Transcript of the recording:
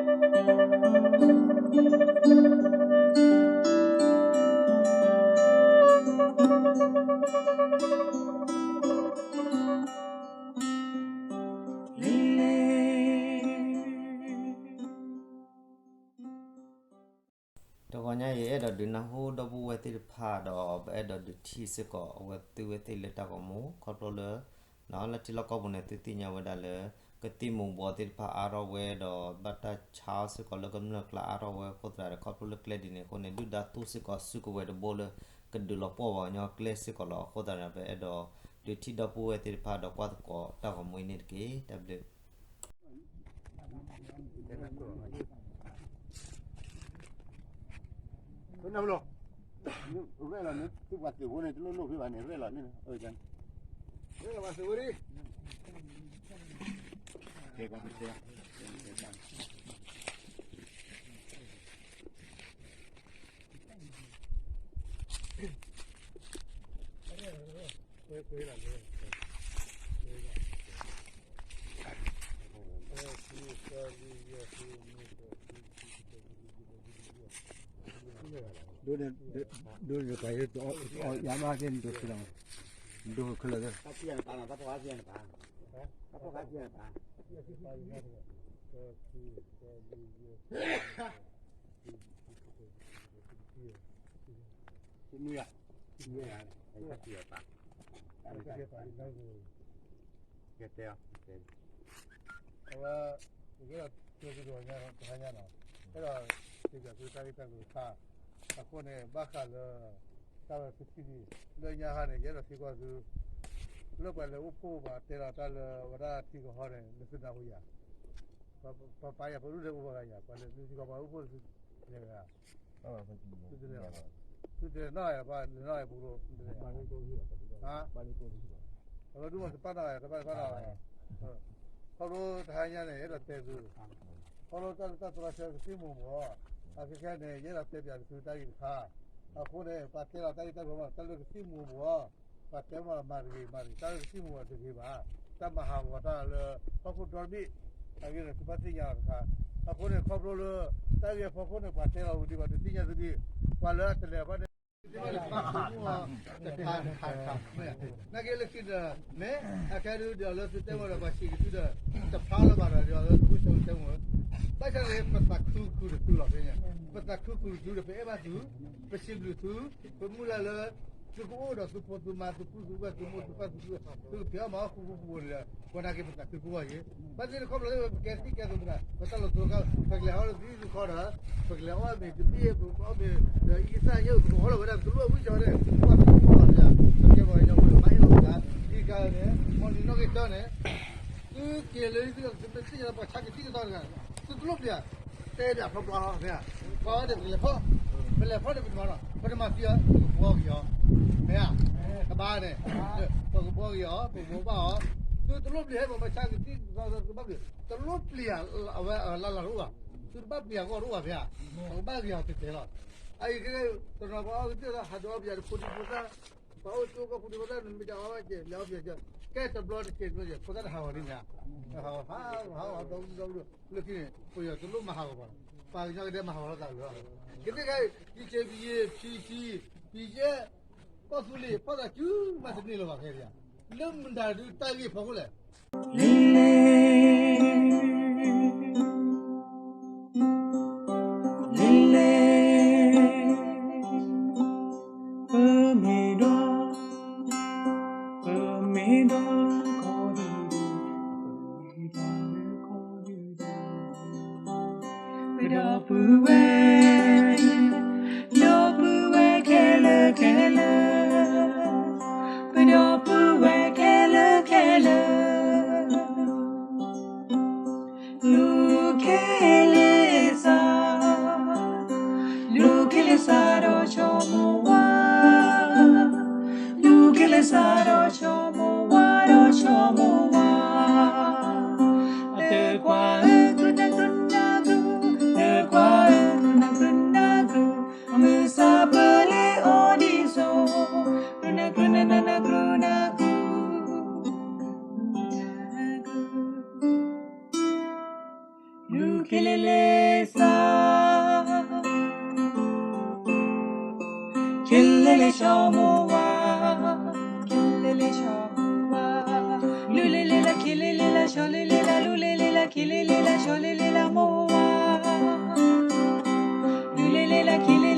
တဂီၤညါအံၤ အဲၣ်ဒိးဒုးနၢ်ဟူဒီပုၢ်ဝဲၢ်သ့ၣ်တဖၣ်ဒီး ပအဲၣ်ဒိးဒုးထံၣ်စ့ၢ်ကီးအဝဲသုဝဲသ့ၣ်လၢတၢ်ဂီၤမူ ခီဖျိလၢ လၢထံလီၢ်ကီၢ်ပူၤန့ၣ် သုသ့ၣ်ညါဝဲဒၣ်လၢ ကသံၣ်မူၤဘှီးသ့ၣ်တဖၣ်အါထီၣ်ဝဲဒီး ဘၣ်တၢ်ဆါအီၣ်စ့ၢ်ကီးလၢကမျၢၢ်ကျါအါထီၣ်ဝဲအဃိသတးဒီး ခီဖျိလၢကျဲဒ်န့ၣ်အဃိန့ၣ် ဒုၣ်ဒါသူစ့ၢ်ကီးစုကဝဲၤတဘိလၢ ကဒုးလီၤပှီၢ်ပှၤကညီကျဲစ့ၢ်ကီးလီၤ. အဃိသတးန့ၣ် ပအဲၣ်ဒိးဒုးထံၣ်ဒီပုၢ်ဝဲၢ်သ့ၣ်တဖၣ်ဒီးကွၢ်သကိးတၢ်ဂီၤမူအံၤန့ၣ်တက့ၢ်. တၢ်ဘျုး ရဲၣ်လီၤန့ၣ် သုပှၤသုးဖိန့ၣ် တလိၣ်လိၣ်ဖဲဘၣ်န့ၣ် ရဲၣ်လီၤန့ၣ် ရဲၣ်လီၤပှၤသုးဖိဒံး ဒိးန့ၣ် ဒိးန့ၣ်ပှၤယဲ ယမါက့ၤဒိးဖဲလီၤ, ဒိးခဲလၢာ်သ့ၣ်, မုၢ်ယါ, မုၢ်ယါ, ကတဲအီၤ အဝဲ ယကဲဒီး ကဲသုတဂီၤညါတဟါညါနီၤ, အဲၣ်ဒိး စံးဘျုးသုတၢ်ဂ့ၢ်တၢ်ကျိၤတခါ, အဃိန့ၣ် ဘၣ်ဃးလၢ တၢ်ဝဲသုထံၣ်လံ, လၢညါဟါန့ၣ် ယအဲၣ်ဒိးသံကွၢ်သု, လၢပှၤလဲၤအိၣ်ဖှိၣ်ပှၤတဲလီၤတၢ်လၢဝဲဒၣ်ထံကဟီန့ၣ် လၢသုနၢ်ဟူယၤ, ပပာ်ယၤ ပဒူၣ်လဲၤအိၣ်ဘၣ်ဂၤယၤ, ပှၤလဲၤသုထံကီၢ်ပှၤအိၣ်ဖှိၣ်သုလဲၤဂၤ သုတလဲၤ, သုတလဲၤနီၣ်ဂၤ ပှၤလဲၤနီၣ်ဂၤပူၤ, အဝဲဒုးမၤတပာ်နီၣ်ဂၤ တပာ်တပာ်နီၣ်ဂၤ, ခီဖျိတဟါညါန့ၣ် အဲၣ်ဒိးတဲသု, ခီဖျိတၢ်လၢတၢ်သရၣ်ဆၢကသံၣ်မူၤဘှီး, အခဲခဲန့ၣ် ယအဲၣ်ဒိးတဲပၠးသုတၢ်ဂ့ၢ်တခါ, အဃိန့ၣ် ပှၤတဲလီၤတၢ်ဂ့ၢ်တၢ်ကျိၤမး တၢ်လၢကသံၣ်မူၤဘှီး, ပှၤတဲမးမၤတဂ့ၤမၤတဂ့ၤ တၢ်လၢကသံၣ်မူၤဘှီးတဂ့ၤဘၣ်, တၢ်မၤဟးဂီၤတၢ်လၢ ဟီၣ်ခိၣ်ဒီတဘ့ၣ်, အဂ့ၢ်န့ၣ် သုဘၣ်သ့ၣ်ညါလီၤတခါ, အဃိန့ၣ် ခီဖျိလၢ တၢ်ဂ့ၢ်အဖီခိၣ်န့ၣ် ပှၤတဲလီၤဝံၤဒံး ပှၤတသ့ၣ်ညါသုဒံး, ပှၤလၢအတလဲၤဘၣ်န့ၣ် တခါတခါတခါ, နာ်က့လၢခံဒီး မ့ၢ်အခဲဒုးဒီးလၢသုတဲဝဲဒီး ပှၤစံးက့ၤသုဒီး တဖျါလၢၤဘၣ်ဒီး ဒီးလၢသုအိၣ်ဆၢတဲဝဲ, ဘၣ်ဆၣ်န့ၣ် ပသးခုဃုာ်တသုလီၤဖဲညါ, ပသးခုဃုာ်တသုဒီး ပအဲၣ်ဘၣ်သု, ပစံးဘျုးသု, ပမုၢ်လၢ်လၢ သုကအိၣ်ဒီးသုဖိသုမါ သုပုၢ်သုဝဲၢ် သုမိၢ်သုပၢ်သု သုကဖံးအီၣ်မၤအီၣ်ဃူဃူဖိးဖိးန့ၣ်ဒီး ပှၤနာ်က့ပသးခုကိးဂၤယ့ၣ်, ဘၣ်သ့ၣ်တခီဖျိလၢပကဲထံၣ်ကဲသိးပသး ပတၢ်လီၤတိၤကါ ပကလဲၤဟီၣ်လၢသံသုခီဒီး ပကလဲၤအီၣ်မ့ၤတဘ့ၣ် ပကအီၣ်မ့ၤ ဒီးအံသၣ်ယဲၢ် ပကအီၣ်လီၤဝဲဒၣ် ပတလိၣ်ဝံၣ်ကီၤန့ၣ် ပှၤပကီၢ်လီၤပျၢၤ ပကဲပှၤကညီဖိလၢမၤအ့ၣ်လိာ်ပသး ဒ်ကါန့ၣ် မ့ၢ်လံနီၣ်ဂံၢ်တၢန့ၣ် သုက့ၤလၢသုသုမ့ၢ်သ့ၣ်ညါလၢပှၤဆါကသံၣ်ကသီတဂၤ သုတလိၣ်ပျၢၤ တဲဒၣ်ဖျီဖျီလီၤ မ့ၢ်ဧါ, ပှၤဝဲန့ၣ် ပကလဲၤဖီၣ်, ပလဲၤဖီၣ်န့ၣ် ပတမၤနီၤ ပတမၤသံအီၤ ပကဘှီက့ၤအီၤ, မ့ၢ်ဧါ, ကဘၣ်န့ၣ်, ပကဘှီက့ၤအီၤ ပကဘိးဘၣ်အီၤ, သုတလိၣ်ပျၢၤဟဲ ပှၤဆါကသံၣ်ကသီ တဘၣ်ပျၢၤ, တလိၣ်ပျၢၤ အဝဲအလၢ်လၢ်တအိၣ်ဘၣ်, သုတဘၣ်ပျၢၤကီၢ်တအိၣ်ဘၣ် မ့ၢ်ဧါ, ပကဘၣ်က့ၤအီၤတဲတဲလီၤ, အအံၤကဲ တနီၤပှၤအီၣ်ကသံၣ်သီ ဟးဒိးအီၣ်ပျၢၤတဖိဒံဖိသၣ် ပှၤအိၣ်ကၠိကီၢ်ပူၤဒံးဝဲဒၣ် နမ့ၢ်တအီၣ်ဘၣ်ကဲ လဲၤအီၣ်ပျၢၤကဲ, ကဲတဘျီတကဲးတဘျီကဲ ဖိသၣ်တဟးဂီၤဒ်မ့ၢ်ဧါ, ဟးဂီၤ ဟးဂီၤ ဟးဂီၤ ဒီဒူၣ်ဒီဒူၣ် လၢခံန့ၣ် ပယီၤတလိၣ်မၤဟးဂီၤပှၤလီၤ, ပှၤကညီကဒဲမၤဟးဂီၤလိာ်သးလီၤ, ကသ့ၣ်ခဲအံၤ ဒ်က့ပယ့ၤ ဖံဆံ ပယဲၢ် ကီၢ်သူလ့ၤ ဖီၣ်သးစုမးတန့ၢ်လၢၤဘၣ်ခဲအံၤ, လၢမတၤဒုးတၢ်ဂ့ၢ်ဖီခိၣ်လဲၣ် လံလဲၣ် လံလဲၣ် ပမ့ၢ်ဒီး ပမ့ၢ်ဒီးခီဒုၣ်ဒုၣ် ပမ့ၢ်ဒီးခီဒုၣ်ဒုၣ် ပဒီပုၢ်ဝဲၢ် ဒီပုၢ်ဝဲၢ်ခဲလၢာ်ခဲလၢာ် ပဒီပုၢ်ဝဲၢ်ခဲလၢာ်ခဲလၢာ် လူၤခ့လ့စၢ် လူၤခ့လ့စၢ်ဒီးဆိကမိၣ်ဝါ လူၤခ့လ့စၢ်ဒီးဆိကမိၣ်ဝါ ဒီးဆိကမိၣ်ဝါ တကွၢ်ဧၢ သုနၢ်သုနၢ်သု တကွၢ်ဧၢ သုနၢ်သု သး, ခ့လ့လ့ဆၢမိၢ်ဝါ, ခ့လ့လ့ဆၢမိၢ်ဝါ, လုၢ်လ့လ့လၢခ့လ့လ့လၢဆၢလ့လ့လၢ လုၢ်လ့လ့လၢခ့လ့လ့လၢဆၢလ့လ့လၢမိၢ်ဝါ, လုၢ်လ့လ့လၢခ့လ့